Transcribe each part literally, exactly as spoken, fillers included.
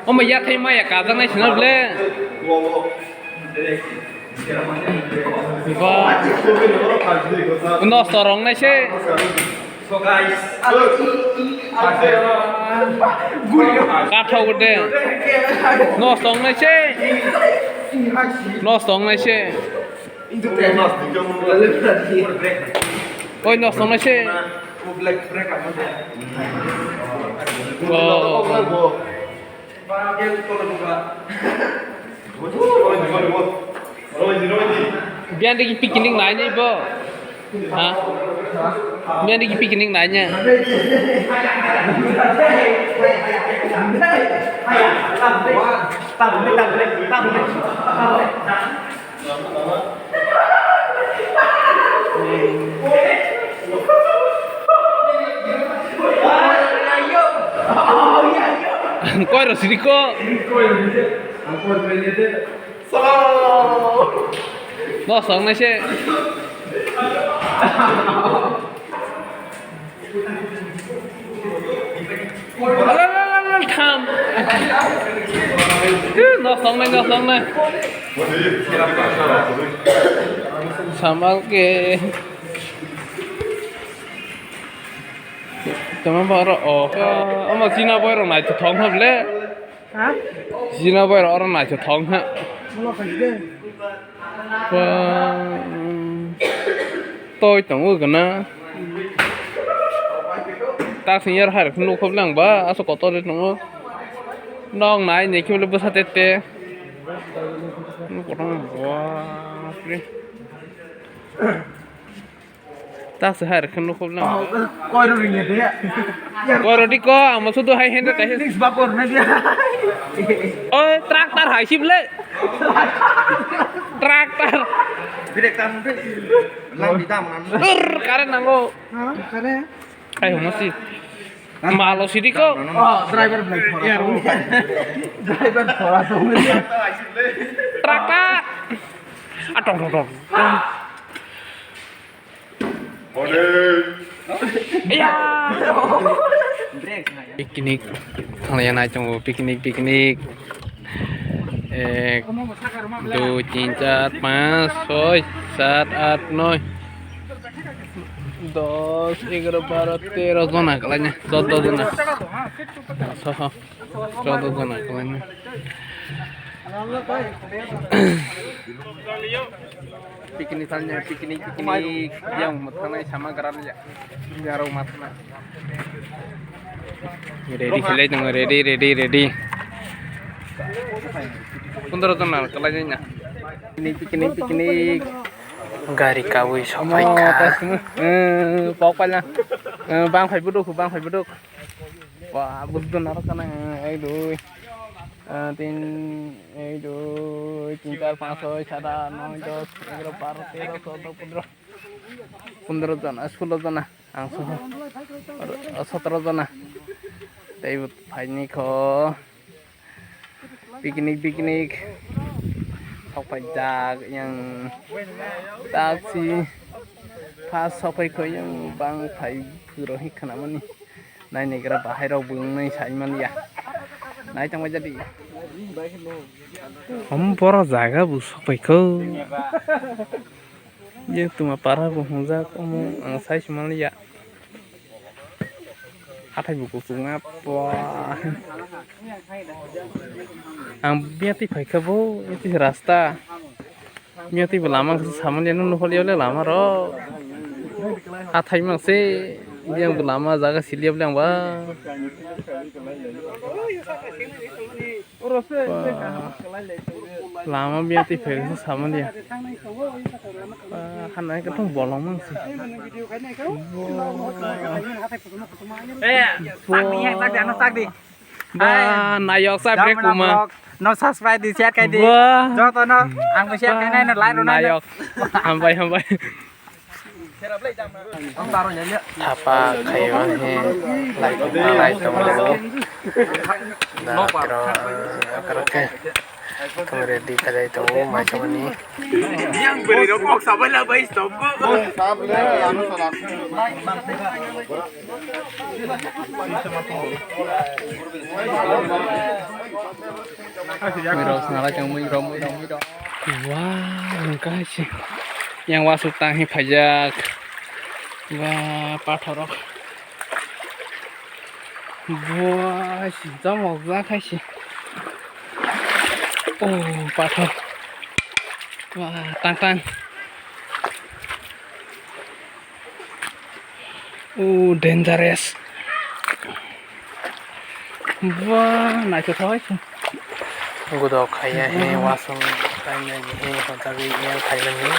Omo yathai maya kajaknai sina ble. Ba. Nosto rongnai se. Kathok de. Nosto rongnai se. Nosto rongnai se. Oi, nosto rongnai se. Oh. Biyan digi picnic nai ni bo. Ha? Biyan digi picnic nai ni. Koi rw siri ko. No song nai se. Al, al, al, al, al, tham. No song nai, no song nai. Samal ke. Tama baro, oh, ama china boy rok nai thong hable. Ha? China boy rok oro nai thong ha. Mulo khaide. Ba, toi tongo gana. Tak sing yar har khunu khoblang ba, aso kotor de tongo. Nong nai ne khibole bwsa tete. Nukotong, bapre. Tak se hai rwkhe nukhublang. Koi rw ringya de. Koi rw di ko, amo sudu hai hende kaisa. Nis ba kor na dia. Oi, tractor hai sip le. Tractor. Brake tam de. Lang di tam ngan. Dur, kare nango. Ha, kare. Ai, homo si. Malo sidi ko. Oh, driver belai thora. Driver thora to. Tractor. Atong, tong, tong. Iya. Picnic. Thanglaina chongo picnic, picnic. Ek, dui, tin, char, panch, choi, sat, at, noi, dos, egaro, baro, tero jona kwlaina, choddo jona. Soho, choddo jona kwlaina. Picnic thangya, picnic, picnic, yang mwthangnai sama gra ya. Yarok mwthana. Ready khlai tongo, ready, ready, ready. Pondro jon na kwlai na. Picnic, picnic, picnic. Gari kawi sopai kha. Eh, pok paila. Eh, bang phai buduk, bang phai buduk. Ba, buduk narok kana, eh, ek, dui. Ah, tin, ek, dui, tin, char, panch, choi, sat, at, noi, dos, egaro, baro, tero, choddo, pondro. Pondro jona, solo jona, ang soho. Sotoro jona. Tei bo phaini kho. Picnic, picnic. Sok paijak yang taksi. Pas sok pai kho yang bang phai phuro hi khnamani. Nainaigra bahai rok bo wngnai saimanya. Naitongbai jadi. Omo borok jaga bo sokpaikho. Yang tuma para bo hungjak omo ang sai simanliya. Hathai bo kuchuk na pua. Ang biya twi phaikha bo, twi rasta. Miyati bo lama khe samani ano nuholi ole lama ro. Hathai mang se yang bo lama jaga siliya bole ang ba. Lama miyati phai se samani. Hanai khe tong bolong mang se. Eh, tak ni, tak di, ano tak di. Ba, nayok sa bre kuma. No subscribe di, share kai di. Ba. Joto no, ang bo share kai nai no, like ro nai no. Nayok. Hambai, hambai. Thapa khaiwa he, like, like tongo. Da, kro, kro khe. Tamo ready khlai tongo mai tongmani. Yang bwrwi rok kok sabai la bai stop ko. Mui rok swnalai tongo, mui rok, mui rok, mui rok. Wow, wngkha se. Yang wasuk tang hi phaijak. Ba, pathor rok. Bua, si, jang mok jak hai si. Oh, pathor. Wah, tang tang. Oh, dangerous. Bua, naithothok hai si. Godok khaiya he, wasung kainai he, hojagwi yang khaimani.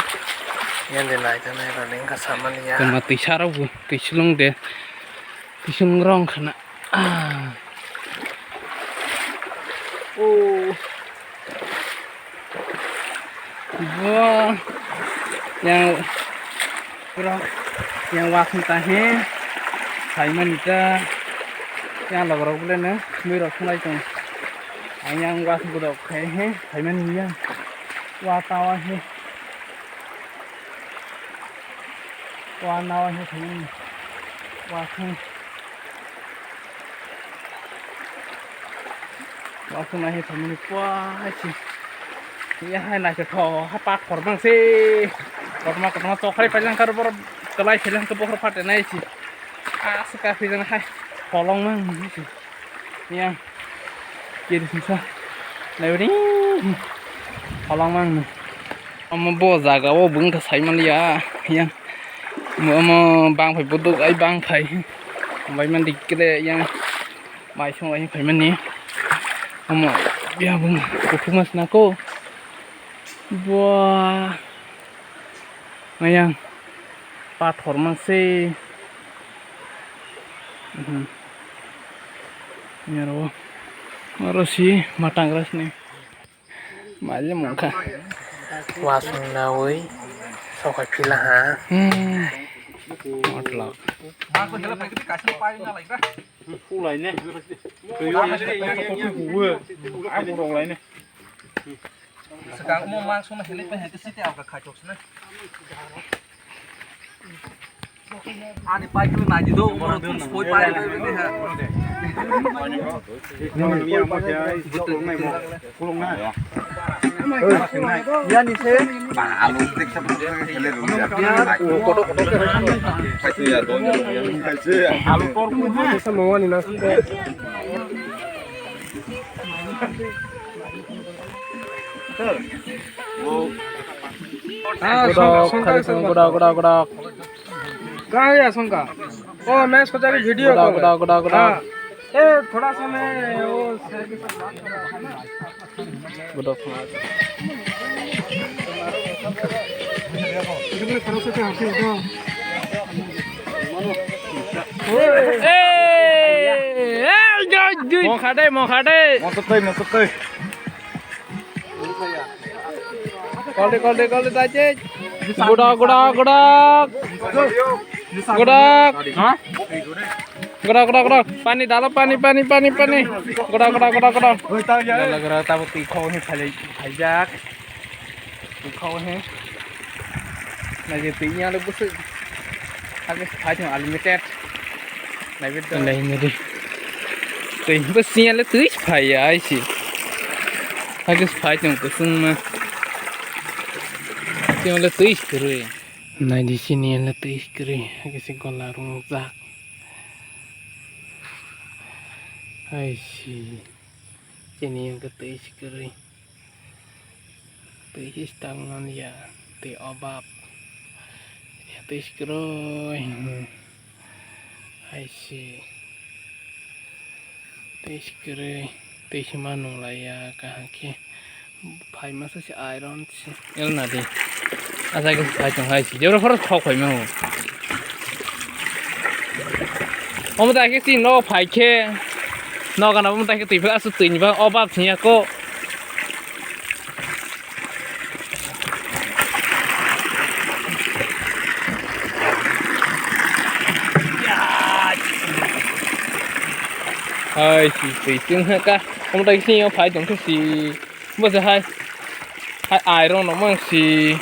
Yang de naithanai rani wngkha samani ya. Tongma twisa rok bo, twi silung de. Twi silung rok wngkha na. Ah. Oh. Bo yang pura yang wasung ta he. Khaimani ta. Yang log rok bole na. Mui rok thunglai tong. Ang yang wasung godok khai he. Khaimani yang. Wa ta wa he. Wa na wa he khaimani. Wasung. Wasung na he khaimani. Wa hai si. Ya hai na se tho. Ha pathor bang se. Kotma kotma chokhai pailang kar bor. Kalai pailang ke bohor phat nai si. Aswk ka phi jang hai. Holong mang si. Yang. Kiri sisa. Nai bini. Holong mang. Omo bo jaga o bwng kha sai man ya. Yang. Omo bang phai buduk ai bang phai. Bai man dik kre yang. Mai song ai phai mani. Omo ya bwng kuphuk mas na ko. Bo. Mayang pathor mang se. Mhm. Yaro. Oro si matang ras ni. Maile mongkha. Wasung nawi sokai phila ha. Hmm. Motlok. Ulaine. Ulaine. Swkang omo mang songna hwnwi pai hai khe site alka khai tok sina. Ani pai khe nai di do, omo tun soi pai pai pai ha. Yani se. Ba, alu deksa deksa hele ru. Koto koto. Alu tor ko. Sa mo ani na. Ah, Godok, songkha, khali songkha. Godok, godok, godok. Kaha ya songkha? Oh, match ko jari video call. Godok, godok, godok. Ah. Eh, thoda sa main, oh, sir ke saath baat karna. Godok. Eh, eh, eh, eh. Mokha de, mokha de. Mokha de, mokha de. Kol de, kol de, kol de, tai chej. Godok, godok, godok. Godok. Ha? Godok, godok, godok. Pani dalo, pani, pani, pani, pani. Godok, godok, godok, godok. Dalo, godok, tabo twi kho he phai, phaijak. Twi kho he. Naje twi yale busu. Age phai unlimited. Naibe to. Lai nari. Twi bo siya le twi phai ya ai si. Age phai tong kusung ma. Siya le twi kwrwi. Nai di sini le twi kwrwi. Age si gola rung jak. Ai si. Sini yang ke twi kwrwi. Twi se tang man ya, twi obab. Ya, twi se kwrwi. Hai se. Twi se kwrwi. Twi se ma nung lai ya, kaham khe. Phai masa se iron se. El na di. Asa khe phai tong hai se. Jebra khoro khok phai ma ho. Omo ta khe si no phai khe. No gana omo ta khe twi phai asu twi ni ba obab se ya ko. Hai, si, si, si, ka. Omo ta kisi yo phai tong khe si. Bo se hai. Hai airok no mang si.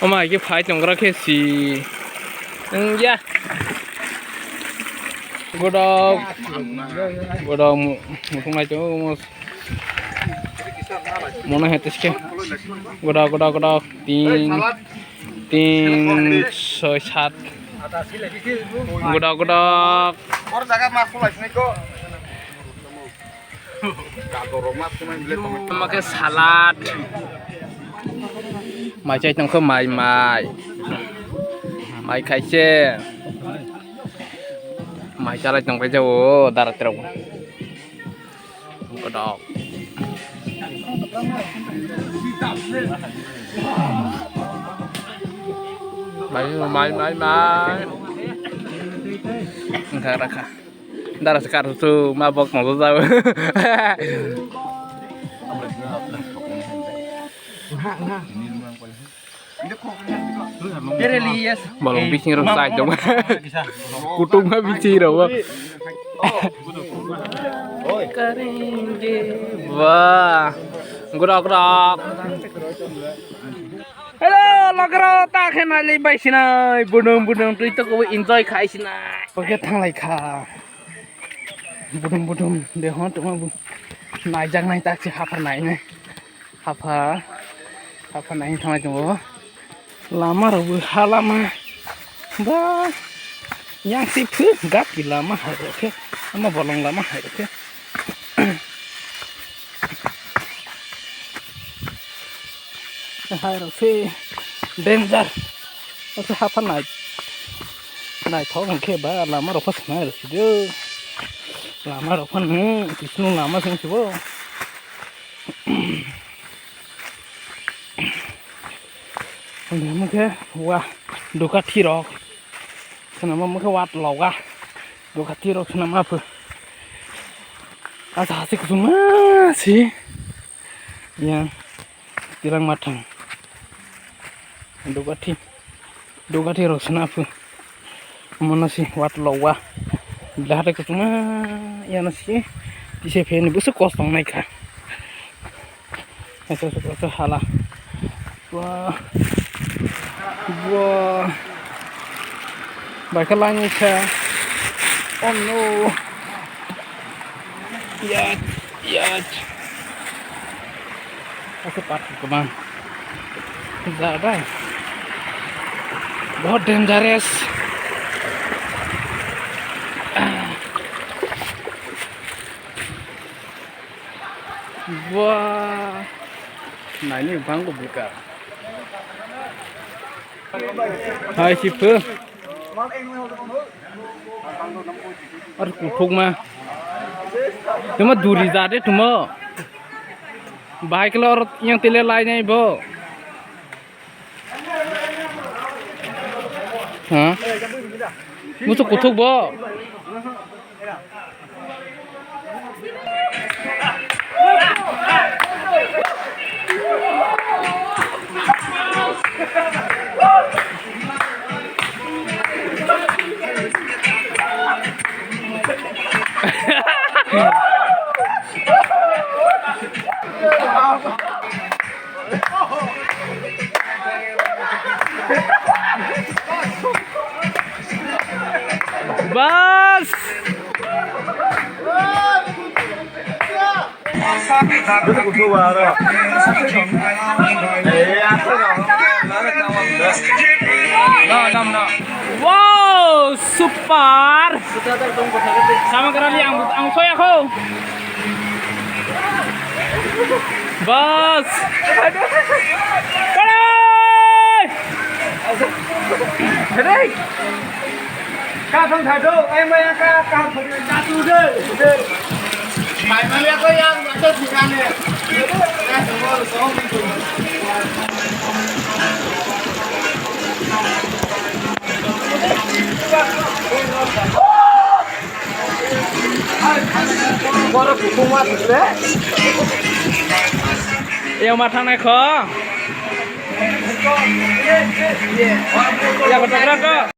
Omo hai khe phai tong gra khe si. Wng ya. Godok. Godok mu-, muthung nai tongo omo. Mono hai teske. Godok, godok, godok. Tin, tin, soi, sat. Godok, godok. Omo khe salad. Mai chai tongkha, mai, mai. Mai khaise. Mai chalai tongbai jao, dara terok. Godok. Mai, mai, mai, mai. Wngkha rakha. Dara se kar su ma bok ma jao. Bolong bising rok sai tong. Kutung ma bising rok. Wah. Gurok rok. Hello, logro, ta khe nai bai sinai. Budung budung twi to ko enjoy khai sinai. Oke, thanglai kha. Budum budum de hwn tongma bu. Naijak nai tak se haphar nai nai. Haphar. Haphar nai thang tongo. Lama rok bu ha lama. Ba. Yang si phu gak ki lama hai rok khe. Ama bolong lama hai rok khe. Hai rok se danger. Asa haphar nai. Naithok hwnkhe ba lama rok pha sanai rw sidi. Lama rok pha nw kisno lama se wngsibo. Hwnkhe wa dukathi rok swnama mokhe wat loga dukathi rok swnama pho. Asa hasi kusuma si yang. Tirang mathang. Dugathi. Dugathi rok sina phu. Mono si wat lowa. Bila hate kutuma yana si. Tise pheni busu kos tong nai kha. Asa asa hala. Wah. Wah. Bai kha langwi kha. Oh no. Yat, yat. Asa pathor kwbang. Jadai. Bahut dangerous. Wah. Naini bangbo bika. Hai sipho. Ar kuthukma. Tuma duri jade tuma. Bahai kala or yang tele lai nai bo. Ha? Musu kuthuk bo. Bas. No, no, no. Wow, super. Sama kerali ang, ang soya ko. Bas. Kadai. Kadai. Ka thang tha do, ai maya ka, ka thang tha do, de. Mai maya ko yang, masa thikane. Borok kutung ma thukle. Yang ma thangnai kho. Ya, betul, betul.